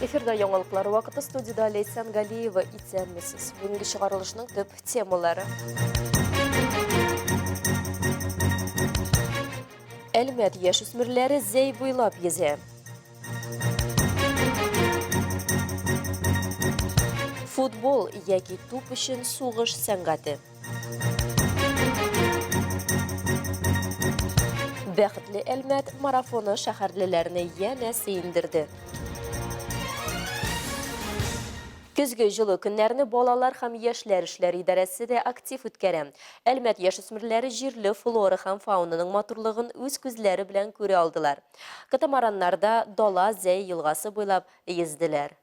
Эфирда яңалыклар вакыты студиядә Ләйсән Галиева. Исәнмесез. Бүгенге чыгарылышның төп темалары. Әлмәт яшүсмерләре Зәй буйлап йөзә. Футбол яки туп өчен сугыш сәнгате. Бәхетле Әлмәт марафоны шәһәрлеләрне янә сөендерде. Көзге җылы көннәрне балалар һәм яшьләр эшләре идарәсе дә актив үткәрә. Әлмәт яшүсмерләре җирле флора һәм фаунаның матурлыгын үз күзләре белән күрә алдылар. Катамараннарда Дала Зәй елгасы буйлап йөзделәр.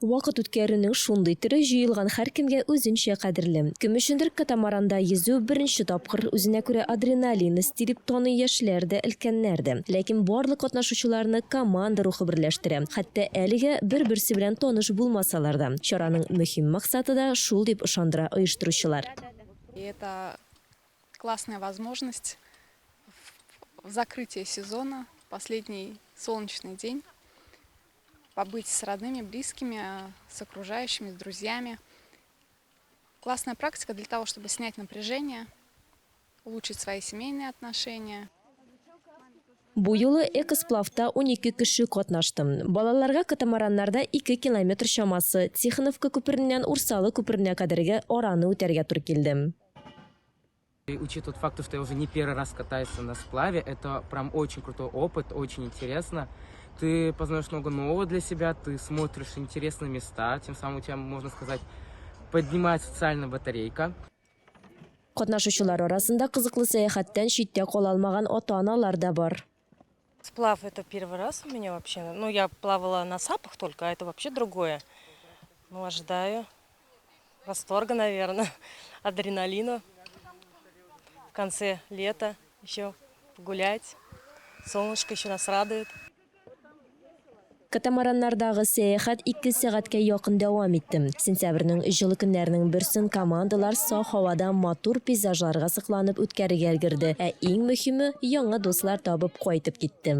Вакыт үткәрүнең шундый төре җыелган һәркемгә үзенчә кадерле. Кем өчендер катамаранда йөзү беренче тапкыр, үзенә күрә адреналин өсти дип таный яшьләр дә, өлкәннәр дә. Ләкин барлык катнашучыларны команда рухы берләштерә, хәтта әлегә бер-берсе белән таныш булмасалар да. Чараның мөһим максаты да шул дип ышандыра оештыручылар. И это классная возможность в закрытие сезона, последний солнечный день. Побыть с родными, близкими, с окружающими, с друзьями. Классная практика для того, чтобы снять напряжение, улучшить свои семейные отношения. Бу юлы экосплавта 12 кеше катнашты. Балаларга катамараннарда 2 километр чамасы Тихоновка күпереннән Урсалы күперенә кадәрге араны үтәргә туры килде. И учитывая тот факт, что я уже не первый раз катаюсь на сплаве, это прям очень крутой опыт, очень интересно. Ты познаешь много нового для себя, ты смотришь интересные места, тем самым у тебя, можно сказать, поднимается социальная батарейка. Катнашучылар арасында кызыклы сәяхәттән читтә кала алмаган ата-аналар да бар. Сплав это первый раз у меня вообще. Ну, я плавала на сапах только, а это вообще другое. Ну, ожидаю восторга, наверное, адреналина. В конце лета еще погулять. Солнышко еще нас радует. Катамараннардагы сәяхәт ике сәгатькә якын дәвам итте. Сентябрьнең җылы көннәренең берсен командалар саф һавада матур пейзажларга сокланып үткәрергә өлгерде, ә иң мөһиме, яңа дуслар табып кайтып китте.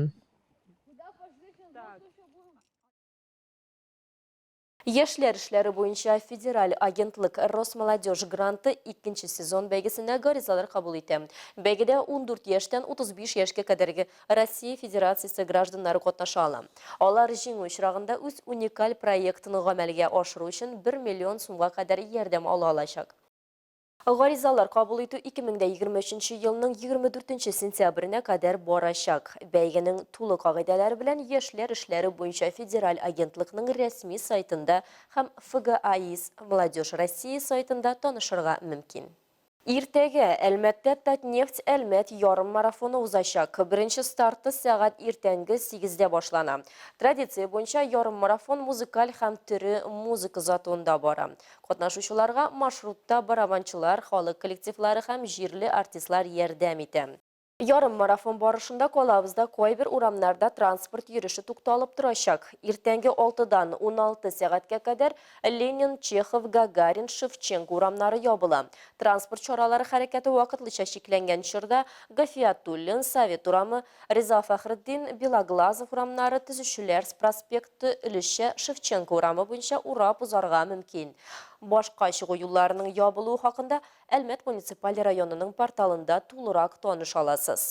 Яшьләр эшләре буенча федераль агентлык Росмолодежь гранты икенче сезон бәйгесенә гаризалар кабул итә. Бәйгедә 14 яшьтән 35 яшькә кадәрге Россия Федерациясе гражданнары катнаша ала. Алар җиңү очрагында үз уникаль проектын гамәлгә ашыру өчен 1 миллион сумга кадәр ярдәм ала алачак. Гаризалар кабул итү 2023 елның 24 сентябренә кадәр барачак. Бәйгенең тулы кагыйдәләре белән Яшьләр эшләре буенча федераль агентлыкның рәсми сайтында һәм ФГАИС Молодежь России сайтында танышырга мөмкин. Иртәгә Әлмәттә Татнефть-Әлмәт ярыммарафоны узачак. Беренче старты сәгать иртәнге сигездә башлана. Традиция буенча ярыммарафон музыкаль һәм тере музыка озатуында бара. Катнашучыларга маршрутта барабанчылар, халык коллективлары һәм җирле артистлар ярдәм итә. Ярыммарафон барышында калабызда кайбер урамнарда транспорт йөреше тукталып торачак. Иртәнге алтыдан 16 сәгатькә кадәр Ленин, Чехов, Гагарин, Шевченко урамнары ябыла. Транспорт чаралары хәрәкәте вакытлыча чикләнгән чорда Гафиятуллин, Совет урамы, Риза Фәхретдин, Белоглазов урамнары, Төзүчеләр проспекты, өлешчә Шевченко урамы буенча урап узарга мөмкин. Башка чыгу юлларының ябылуы хакында Әлмәт муниципаль районының порталында тулырак таныша аласыз.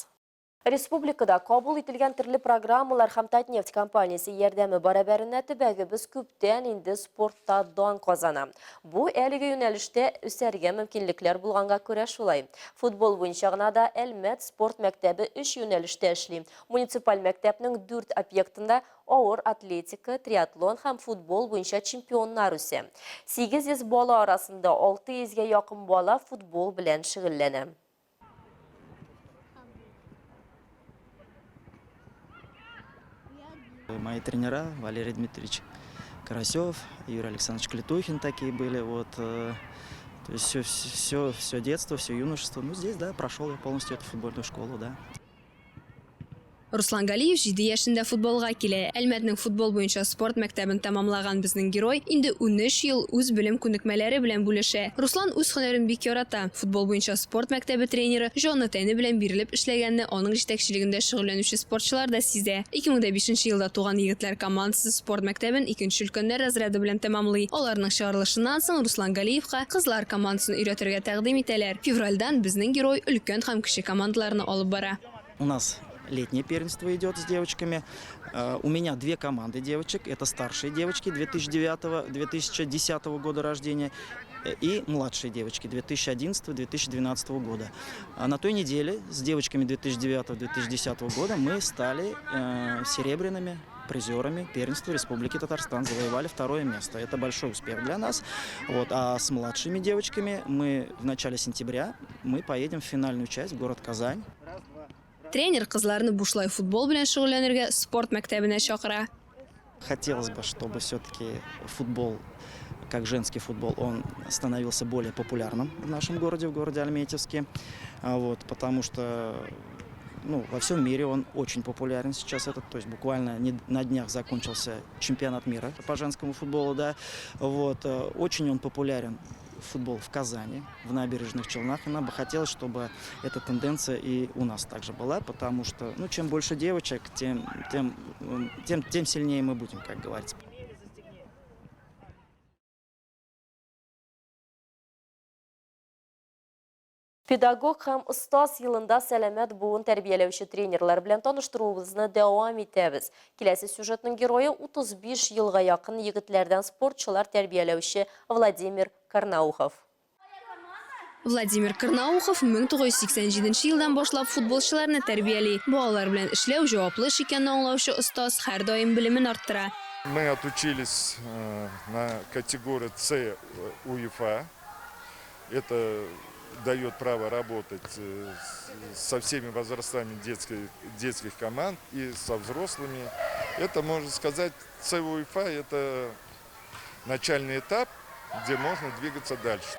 Республикада кабул ителгән төрле программалар һәм Татнефть компаниясе ярдәме барәбәренә төбәгебез күптән инде спортта дан казана. Бу әлеге юнәлештә үсәргә мөмкинлекләр булганга күрә шулай. Футбол буенча гына да Әлмәт спорт мәктәбе өч юнәлештә эшли. Муниципаль мәктәпнең дүрт объектында авыр атлетика, триатлон һәм футбол буенча чемпионнар үсә. 800 бала арасында 600 гә якын бала футбол белән шөгыльләнә. Мои тренера Валерий Дмитриевич Карасев, Юрий Александрович Клетухин такие были. Вот, э, то есть все, все, все детство, все юношество. Ну, здесь, да, прошел я полностью эту футбольную школу, да. Руслан Галиев җиде яшендә футболга килә. Әлмәтнең футбол буенча спорт мәктәбен тәмамлаган безнең герой инде 13 ел үз белем-күнекмәләре белән бүлешә. Руслан үз һөнәрен бик ярата. Футбол буенча спорт мәктәбе тренеры җаны-тәне белән бирелеп эшләгәнне аның җитәкчелегендә шөгыльләнүче спортчылар да сизә. 2005 елда туган егетләр командасы спорт мәктәбен икенче өлкәннәр разряды белән тәмамлый. Аларның чыгарылышыннан соң Руслан Галиевка кызлар командасын өйрәтергә тәкъдим итәләр. Февральдән безнең герой өлкән һәм кече командаларны алып бара. У нас летнее первенство идет с девочками. У меня две команды девочек. Это старшие девочки 2009-2010 года рождения и младшие девочки 2011-2012 года. А на той неделе с девочками 2009-2010 года мы стали серебряными призерами первенства Республики Татарстан, завоевали второе место. Это большой успех для нас. Вот. А с младшими девочками мы в начале сентября мы поедем в финальную часть в город Казань. Тренер кызларны бушлай футбол белән шөгыльләнергә спорт мәктәбенә чакыра. Хотелось бы, чтобы все-таки футбол, как женский футбол, он становился более популярным в нашем городе, в городе Альметьевске. Вот, потому что, ну, во всем мире он очень популярен сейчас этот. То есть буквально на днях закончился чемпионат мира по женскому футболу. Да. Вот, очень он популярен, футбол, в Казани, в Набережных Челнах. И нам бы хотелось, чтобы эта тенденция и у нас также была, потому что, ну, чем больше девочек, тем сильнее мы будем, как говорится. Педагог һәм остаз елында сәламәт буын тәрбияләүче тренерлар белән таныштыруыбызны дәвам итәбез. Киләсе сюжетның герое 35 елга якын егетләрдән спортчылар тәрбияләүче Владимир Карнаухов. Владимир Карнаухов 1987 елдан башлап футболчыларны тәрбияли. Балалар белән эшләү җаваплы эш икәнен аңлаучы остаз һәрдаим белемен арттыра. Мы отучились на категорию С УЕФА. Это дает право работать со всеми возрастами детских команд и со взрослыми. Это, можно сказать, С УЕФА – это начальный этап, где можно двигаться дальше.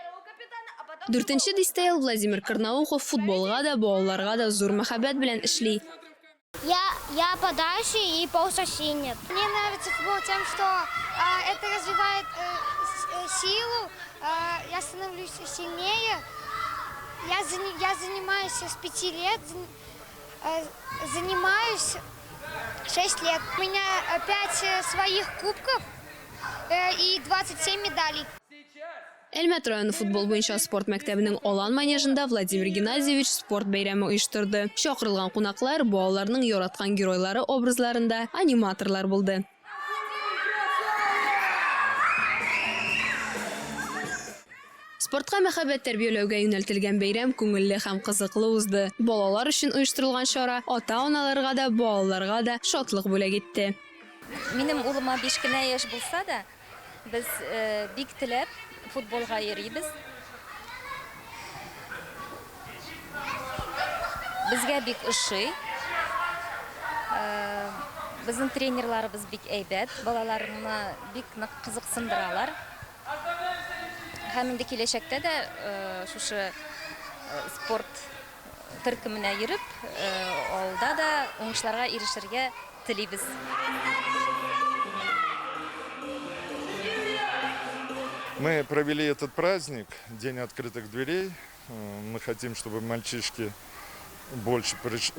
Дүртенче дистә ел Владимир Карнаухов футболга да, балаларга да зур мәхәббәт белән эшли. Я подающий и полузащитник. Мне нравится футбол тем, что это развивает силу, я становлюсь сильнее. Я занимаюсь с 5 лет, занимаюсь 6 лет. У меня 5 своих кубков и 27 медалей. Әлмәт районы футбол буенча спорт мәктәбенең Алан манежында Владимир Геннадьевич спорт бәйрәме оештырды. Чакырылган кунаклар балаларның яраткан геройлары образларында аниматорлар булды. Спортка мәхәббәт тәрбияләүгә юнәлтелгән бәйрәм күңелле һәм кызыклы узды. Балалар өчен оештырылган чара ата-аналарга да, балаларга да шатлык бүләк итте. Минем улыма 5 кенә яшь булса да, без бик теләп футболга йөрибез. Безгә бик ошый. Безнең тренерларыбыз бик әйбәт, балаларны бик нык кызыксындыралар. Һәм инде киләчәктә дә шушы спорт төркеменә йөреп, алда да уңышларга ирешергә телибез. Мы провели этот праздник, День открытых дверей. Мы хотим, чтобы мальчишки больше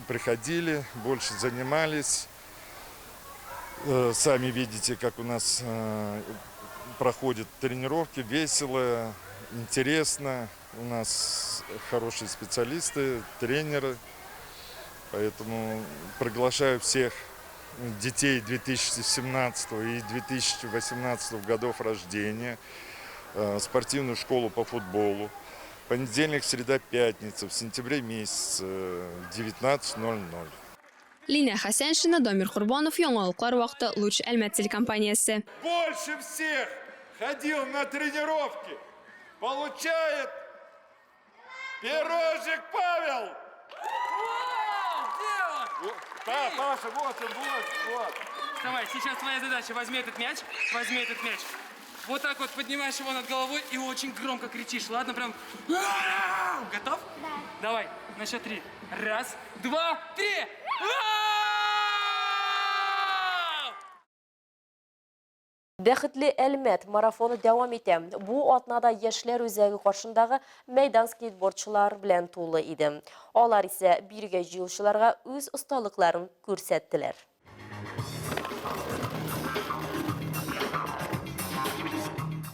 приходили, больше занимались. Сами видите, как у нас проходят тренировки, весело, интересно. У нас хорошие специалисты, тренеры. Поэтому приглашаю всех детей 2017 и 2018 годов рождения в спортивную школу по футболу. Понедельник, среда, пятница в сентябре месяце в 19:00. Лина Хасеншина, Дамир Курбанов, Яңалыклар вакыты, Луч Әлмәт телекомпаниясе. Больше всех ходил на тренировки, получает Пирожик Павел! Паша, вот он, вот, вот. Давай, сейчас твоя задача. Возьми этот мяч, возьми этот мяч. Вот так вот поднимаешь его над головой и очень громко кричишь. Ладно, прям. Готов? Да. Давай, на счет 3. Раз, два, три. Бәхетле Әлмәт марафоны дәвам итә. Бу атнада Яшьләр үзәге каршындагы мәйдан скейтбордчылар белән тулы иде. Алар исә бирегә җыелучыларга үз осталыкларын күрсәттеләр.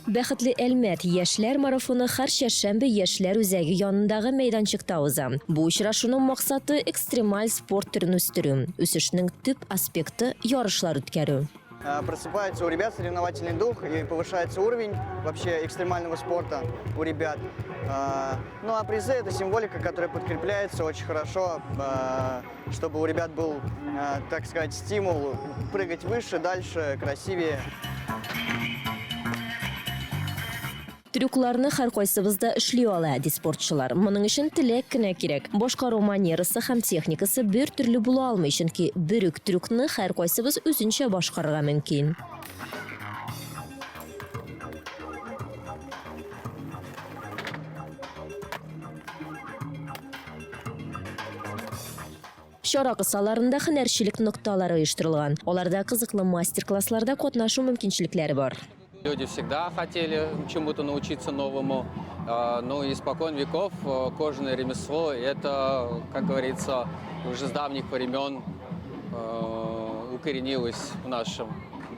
Бәхетле Әлмәт яшьләр марафоны һәр чәршәмбе Яшьләр үзәге янындагы мәйданчыкта уза. Бу очрашуның максаты, экстремаль спорт төрен үстерү. Үсешнең төп аспекты, ярышлар үткәрү. Э, просыпается у ребят соревновательный дух и повышается уровень вообще экстремального спорта у ребят. Э, ну а призы – это символика, которая подкрепляется очень хорошо, э, чтобы у ребят был, так сказать, стимул прыгать выше, дальше, красивее. Трюкларны һәркайсыбыз да эшли ала, ди спортчылар. Моның өчен теләк кенә кирәк. Башкару манерасы һәм техникасы бер төрле була алмый, чөнки бер үк трюкны һәркайсыбыз үзенчә башкарырга мөмкин. Чара кысаларында һөнәрчелек нокталары оештырылган. Аларда кызыклы мастер-классларда катнашу мөмкинчелекләре бар. Люди всегда хотели чему-то научиться новому. Ну и испокон веков э, кожаное ремесло – это, как говорится, уже с давних времен э, укоренилось в нашем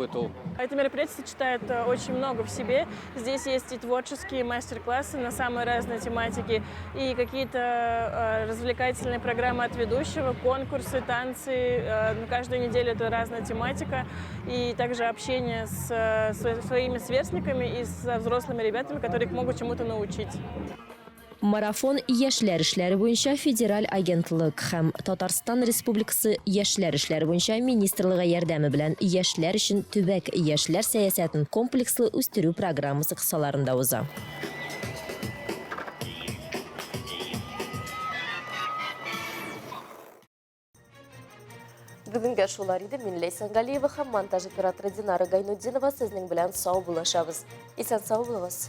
быту. Это мероприятие сочетает э, очень много в себе. Здесь есть и творческие мастер-классы на самые разные тематики, и какие-то э, развлекательные программы от ведущего, конкурсы, танцы. Э, каждую неделю это разная тематика. И также общение с своими сверстниками и со взрослыми ребятами, которые их могут чему-то научить. Марафон Яшьләр эшләре буенча федераль агентлык һәм Татарстан Республикасы Яшьләр эшләре буенча министрлыгы ярдәме белән Яшьләр өчен төбәк яшьләр сәясәтен комплекслы үстерү программасы кысаларында уза. Бүгенгә шулар иде. Мин Ләйсән Галиева һәм монтаж операторы Динара Гайнутдинова сезнең белән сау булашабыз. Исән сау булыгыз.